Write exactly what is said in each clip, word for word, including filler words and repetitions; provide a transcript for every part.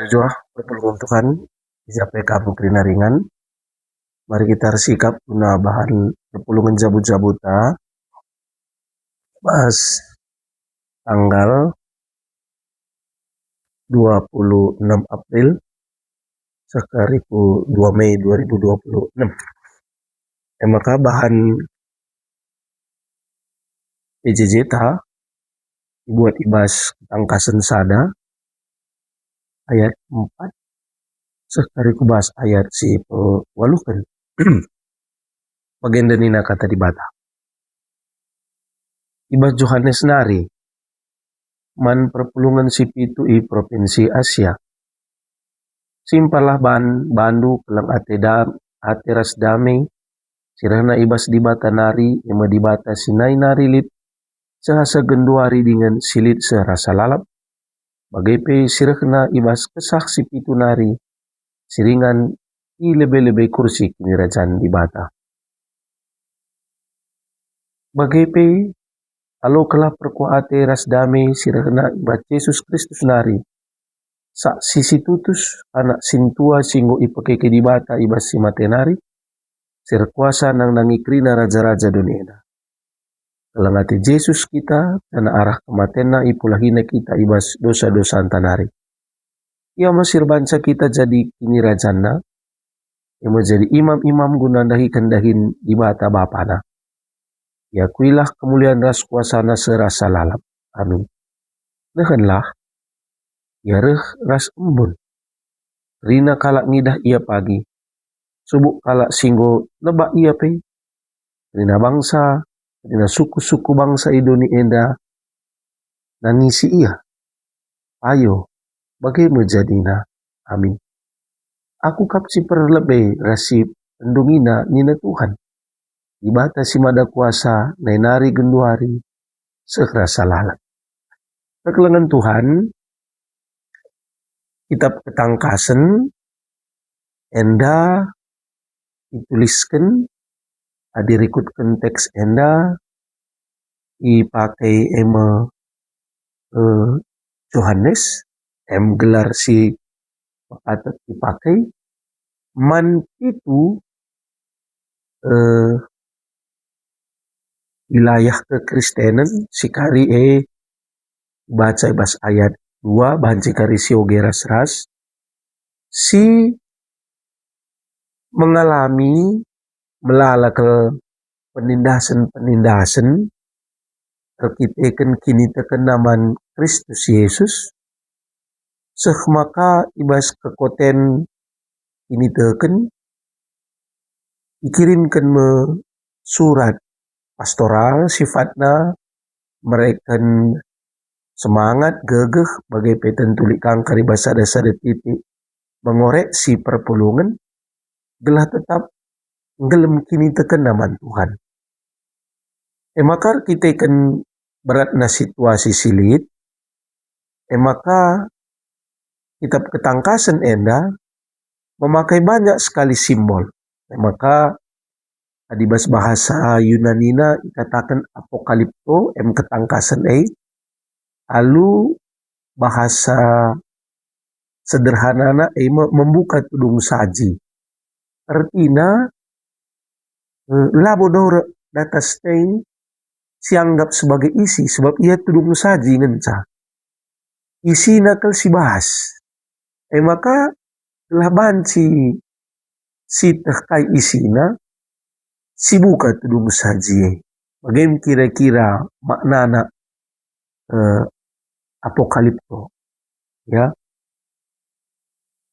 Juah perpulungen Tuhan, i ja pe kam kerina ringan. Mari kita ersikap guna bahan perpulungen jabu-jabuta. Bas tanggal dua puluh enam April, seh kari ku dua Mei dua ribu dua puluh enam. E maka bahan P J J ta ibuat i bas Ketangkasen sada ayat empat, seh kari ku bas ayat si pewaluhken. Bagenda nina Kata Dibata. I bas Johanes nari, man perpulungen si pitu i Propinsi Asia. Simparlah ban bandu keleng ate da-, ate ras dame si rehna i bas Dibata nari, e me Dibata si nai nari lit seh asa genduari dingen si lit seh rasa lalap, bage pe si rehna i bas Kesah si pitu nari, si ringan i lebe-lebe kursi Kinirajan Dibata. Bage pe, alokenlah perkuah ate ras dame si rehna i bas Jesus Kristus nari, saksi si tutus, Anak sintua si enggo ipekeke Dibata i bas si mate nari, si erkuasa nandangi kerina raja-raja doni enda. Keleng ate Jesus kita, janah arah kematenNa ipulahina kita i bas dosa-dosanta nari. Ia me si erbanca kita jadi kinirajanNa, e me jadi imam-imam guna ndahiken dahin Dibata BapaNa. Iakuilah kemulian ras kuasaNa seh rasa lalap. Amin. Nehenlah, Ia reh ras embun. Kerina kalak ngidah Ia pagi, subuk kalak si enggo nebak Ia pe. Kerina bangsa, kerina suku-suku bangsa i doni enda nangisi Ia. Ayo, bage me jadina. Amin. Aku kap si perlebe ras si pendungina, nina Tuhan, Dibata si Mada Kuasa, nai nari genduari, seh rasa lalap. Perkelengen Tuhan, Kitab Ketangkasen enda itulisken, adi rikutken teks enda, ipake e me, eh, Johanes, em gelar si patut ipake, man pitu, eh, wilayah kekristenen si kari e ibaca i bas ayat dua, banci kari si oge ras-ras, si mengalami melala kal penindasen-penindasen erkiteken kinitekenna man Kristus Jesus, seh maka i bas kekoten kiniteken ikirimken me surat pastoral, sifatna mereken semangat, gegeh, bage pe tentu lit kangkar i bas sada-sada titik mengorek si perpulungen, gelah tetap nggelem kinitekenna man Tuhan. E maka erkiteken beratna situasi si lit, e maka Kitab Ketangkasen enda memakai banyak sekali simbol. E maka, adi bas bahasa Yunanina ikataken apokalipto, em ketangkasen e, alu bahasa sederhanana e me-, membuka tudung saji. Ertina, eh, labo dorek datas tei sianggap sebagai isi, sebab ia tudung saji ngenca. Isina kal sibahas. E maka, gelah banci sieteh kai isina, sibuka tudung saji e. Bage me kira-kira maknana, eh, apokalipto. Ya.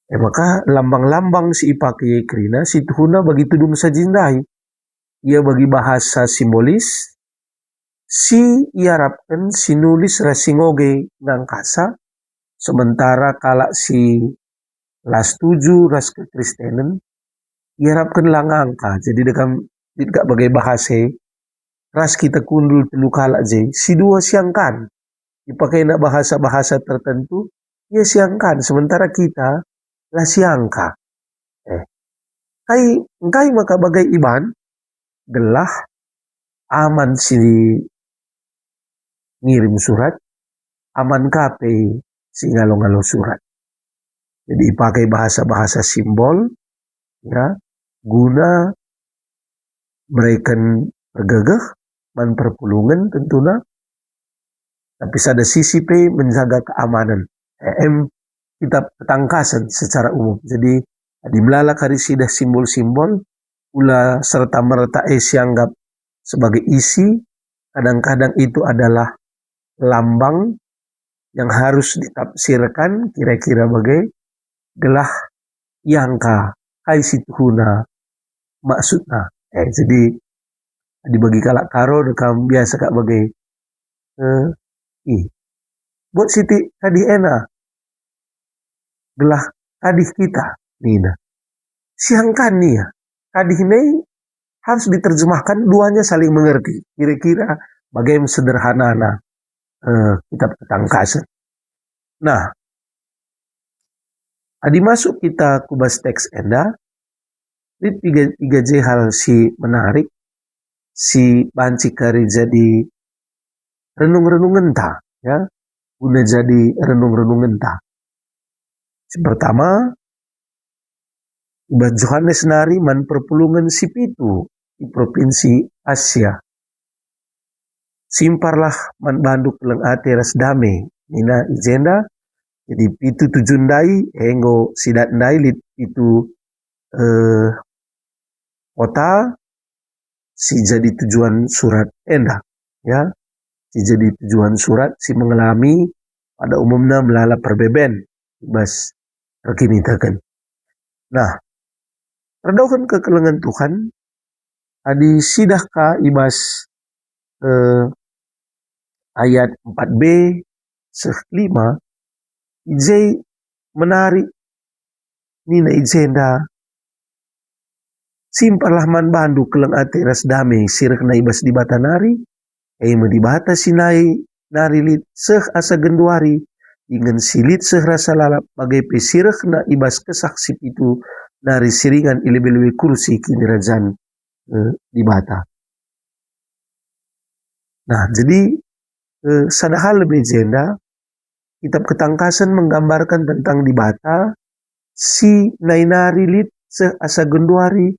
E maka lambang-lambang si ipake kerina situhuna bagi tudung saji ndai. Ia bagi bahasa simbolis, si iarapken si nulis ras si ngoge ngangkasa, sementara kalak si la setuju ras kekristenen iarapken la ngangka. Jadi dekam lit kap bage bahasa e, ras kita kundul telu kalak je, si dua siangkan. Ipakena bahasa-bahasa tertentu, ia siangkan, sementara kita la siangka. Eh, kai, engkai maka bage iban? Gelah aman si ngirim surat, aman ka pe si ngalo-ngalo surat. Jadi ipakai bahasa-bahasa simbol, ya, guna mereken pergegeh man perpulungen tentuna. Tapi sada sisi pe menjaga keamanan. Em, kita ketangkasen secara umum. Jadi, adi melala kari sidah simbol-simbol, ula serta-merta e sianggap sebagai isi, kadang-kadang itu adalah lambang yang harus ditafsirkan kira-kira bage gelah iangka kai si tuhuna maksudna. Eh, jadi, dibagi kalak Karo dekam biasa kak bage, eh, ih, buat sitik kadih ena, gelah kadih kita, nina. Siangkan ia, kadih nai harus diterjemahkan, duanya saling mengerti. Kira-kira bagaimana sederhanana, eh, kitab ketangkasen. Nah, adi masuk kita ku bas teks enda, lit piga, piga je hal si menarik, si banci kari jadi renung-renungenta, ya, guna jadi renung-renungenta. Si pertama, i bas Johanes nari man perpulungen si pitu i Propinsi Asia. "Simparlah man bandu keleng ate ras dame," nina i jenda. Jadi pitu tuju ndai, enggo sidat ndai lit pitu, eh, kota si jadi tujuan surat enda, ya. Si jadi tujuan surat si mengalami pada umumna melala perbeben i bas erkiniteken. Nah, erdoken kekelengen Tuhan, adi sidah ka i bas, eh, ayat empat b seh lima, i je menarik nina i jenda, "Simparlah man bandu keleng ate ras dame si rehna i bas Dibata nari, e me Dibata si nai nari lit seh asa genduari, dingen si lit seh rasa lalap, bage pe si rehna i bas kesah si pitu nari si ringan i lebe-lebe kursi kinirajan, eh, Dibata." Nah, jadi, eh, sada hal lebe jenda, kitab ketangkasen menggambarkan tentang Dibata si nai nari lit seh asa genduari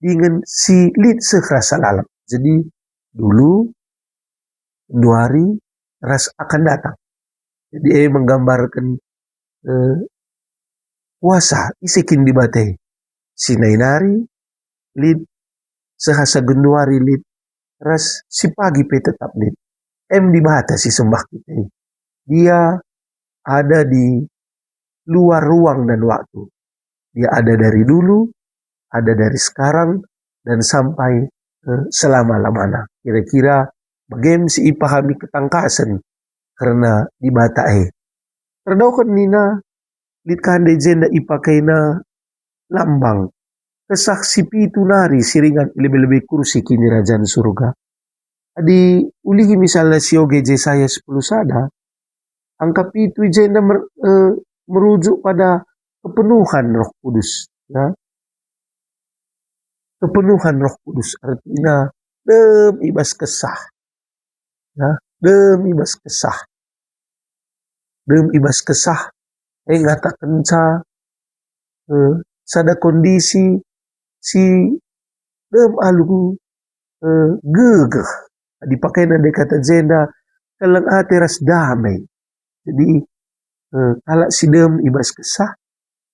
dingen si lit seh rasa lalap. Jadi, dulu, genduari, ras akan datang. Jadi, e menggambarkan, eh, kuasa, ise kin Dibata e. Si nai nari lit, seh asa genduari lit, ras si pagi pe tetap lit. Em Dibata si sembah kita e. Dia ada di luar ruang dan waktu. Dia ada dari dulu, ada dari sekarang, dan sampai, eh, selama-lamana. Kira-kira bage me si ipahami ketangkasen kerna Dibata e. Erdoken nina, lit ka ndai jenda ipakena lambang kesah si pitu nari si ringan i lebe-lebe kursi kinirajan surga. Adi ulihi misalna sioge Jesaya sepuluh sada, angka pitu i jenda mer-, eh, merujuk pada kepenuhan Roh Kudus, ya. Kepenuhan Roh Kudus artina dem i bas kesah, ya, dem i bas kesah. Dem i bas kesah, e ngatakenca, eh, sada kondisi si dem alu, eh, gegeh. Dipakena ndai kata jenda, keleng ate ras damai. Jadi, eh, kalak si dem i bas kesah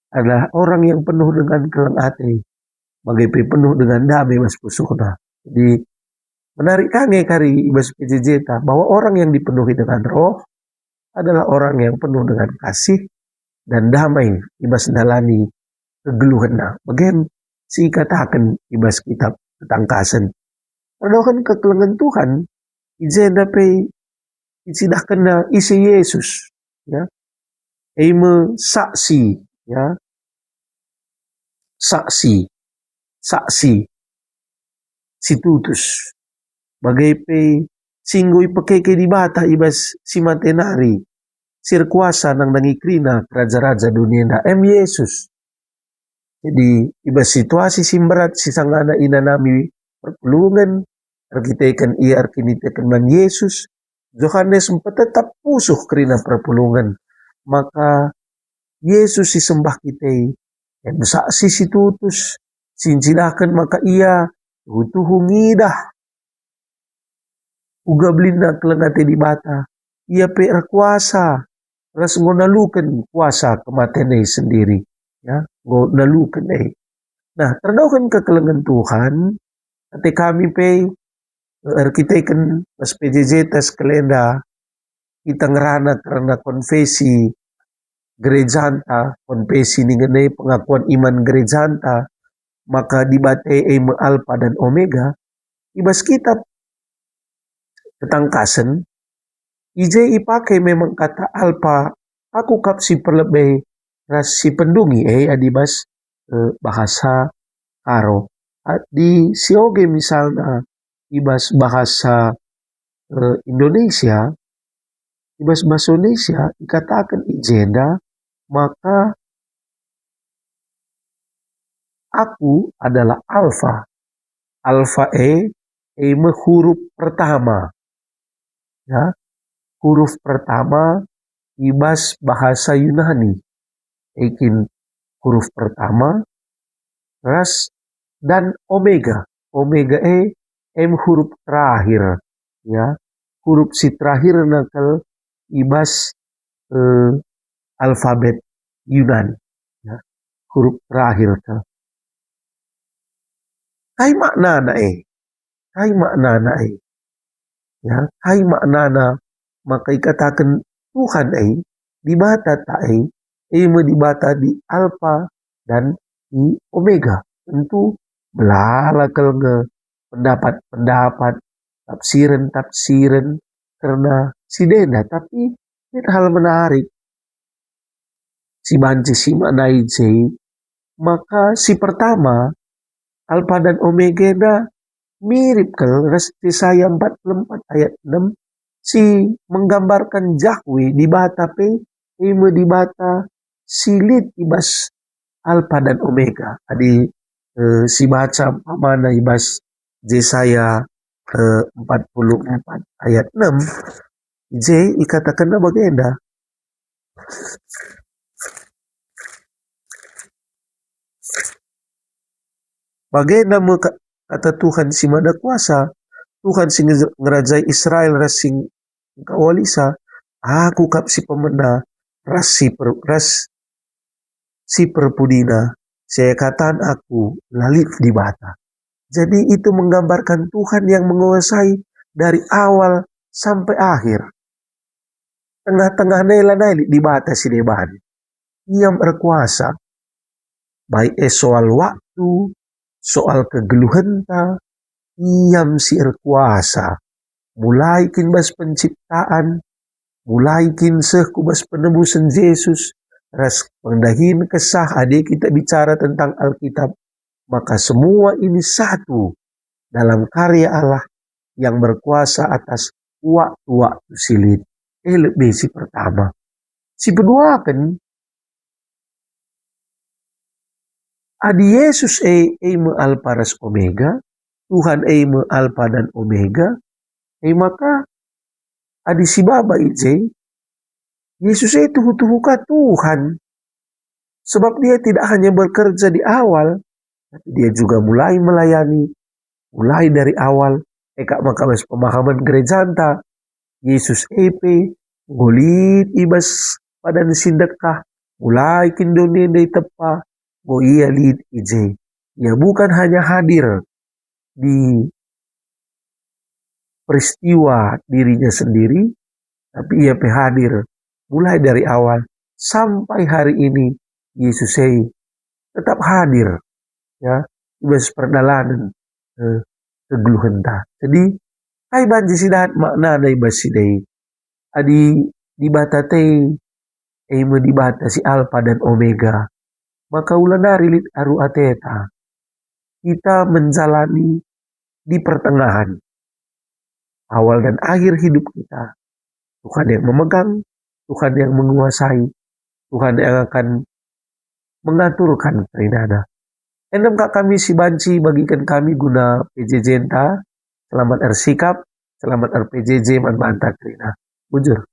adalah orang yang penuh dengan keleng ate, bage pe penuh dengan damai bas pusuhna. Jadi, menarik ka nge kari i bas P J J ta bahwa orang yang dipenuhi dengan Roh adalah orang yang penuh dengan kasih dan damai i bas ndalani kegeluhenna. Bage me si ikataken i bas kitab Ketangkasen. Erdoken kekelengen Tuhan, i jenda pe icidahkenna ise Yesus, ya. E me saksi, ya. Saksi, saksi si tutus. Bage pe si enggo ipekeke Dibata i bas si mate nari, si erkuasa nandangi kerina raja-raja doni enda, em Yesus. Jadi, i bas situasi si mberat si sangana inanami perpulungen, erkiteken ia erkiniteken man Yesus, Johanes mpetetap pusuh kerina perpulungen. Maka Yesus si sembah kita e, em saksi si tutus, si ncidahken maka Ia tuhu-tuhu ngidah uga belinna keleng ate Dibata. Ia pe erkuasa ras enggo naluken kuasa kematen e sendiri, ya, enggo naluken e. Nah, terdoken kekelengen Tuhan, ate kami pe erkiteken bas P J J tas kalenda kita ngerana kerna konfesi gerejanta, konfesi ningen e pengakuan iman gerejanta, maka Dibata e me Alpa dan Omega. I bas kitab Ketangkasen, i je ipake memang kata Alpa, aku kap si perlebe ras si pendungi, e, adi bas, eh, bahasa Karo. Adi sioge misalna i bas bahasa, eh, Indonesia, i bas bahasa Indonesia ikataken i jenda maka aku adalah Alfa. Alfa e, e me huruf pertama. Ya, huruf pertama i bas bahasa Yunani. E kin huruf pertama ras dan omega. Omega e em huruf terakhir, ya. Huruf si terakhir kal i bas, eh, alfabet Yunani, ya. Huruf terakhir kal. Kai maknana e? Kai maknana e? Ya, kai maknana maka ikataken Tuhan e, Dibata ta e, e me Dibata di Alpa dan di Omega. Tentu melala kal nge pendapat-pendapat, tafsiren-tafsiren kerna si denda, tapi lit hal menarik si banci si maknai je. Maka si pertama, Alpa dan Omega enda mirip kal ras Yesaya empat puluh empat ayat enam, si menggambarkan Yahweh Dibata pe, e me Dibata si lit i bas Alpa dan Omega. Adi, eh, si baca umpamana i bas Yesaya, eh, empat puluh empat ayat enam, i je ikatakenna bagenda. Bagenda me ka-, kata Tuhan si Mada Kuasa, Tuhan si nge-, ngerajai Israel ras si engkawalisa, Aku kap si pemena ras si per-, ras si perpudina, seakatan Aku la lit Dibata. Jadi itu menggambarkan Tuhan yang menguasai dari awal sampai akhir. Tengah-tengahna e lanai lit Dibata si deban. Ia me erkuasa. Baik e soal waktu, soal kegeluhenta, Ia me si erkuasa. Mulai kin bas penciptaan, mulai kin seh ku bas penebusen Jesus, ras pendahin kesah adi kita bicara tentang Alkitab, maka semua ini satu dalam karya Allah yang berkuasa atas waktu-waktu si lit. E lebe si pertama. Si peduaken, adi Jesus e, e me Alpa ras Omega, Tuhan e me Alpa dan Omega, e maka adi si baba i je, Jesus e tuhu-tuhu ka Tuhan. Sebab Dia tidak hanya bekerja di awal, tapi Dia juga mulai melayani, mulai dari awal. E kap maka bas pemahaman gerejanta, Jesus e pe enggo lit i bas padan si ndekah, mulai kin doni enda itepa, enggo Ia lit i je. Ia bukan hanya hadir di peristiwa dirinya sendiri, tapi Ia pe hadir mulai dari awal sampai hari ini. Jesus e tetap hadir, ya, i bas perdalanen, eh, kegeluhenta. Jadi, kai banci si dahat maknana i bas si dai? Adi Dibata te, e me Dibata si Alpa dan Omega, maka ula nari lit aru ateta. Kita menjalani di pertengahan, awal dan akhir hidup kita. Tuhan yang memegang, Tuhan yang menguasai, Tuhan yang akan mengaturkan kerinana. Enem kak kami si banci bagiken kami guna P J J enta. Selamat ersikap, selamat er-P J J man banta kerina. Bujur.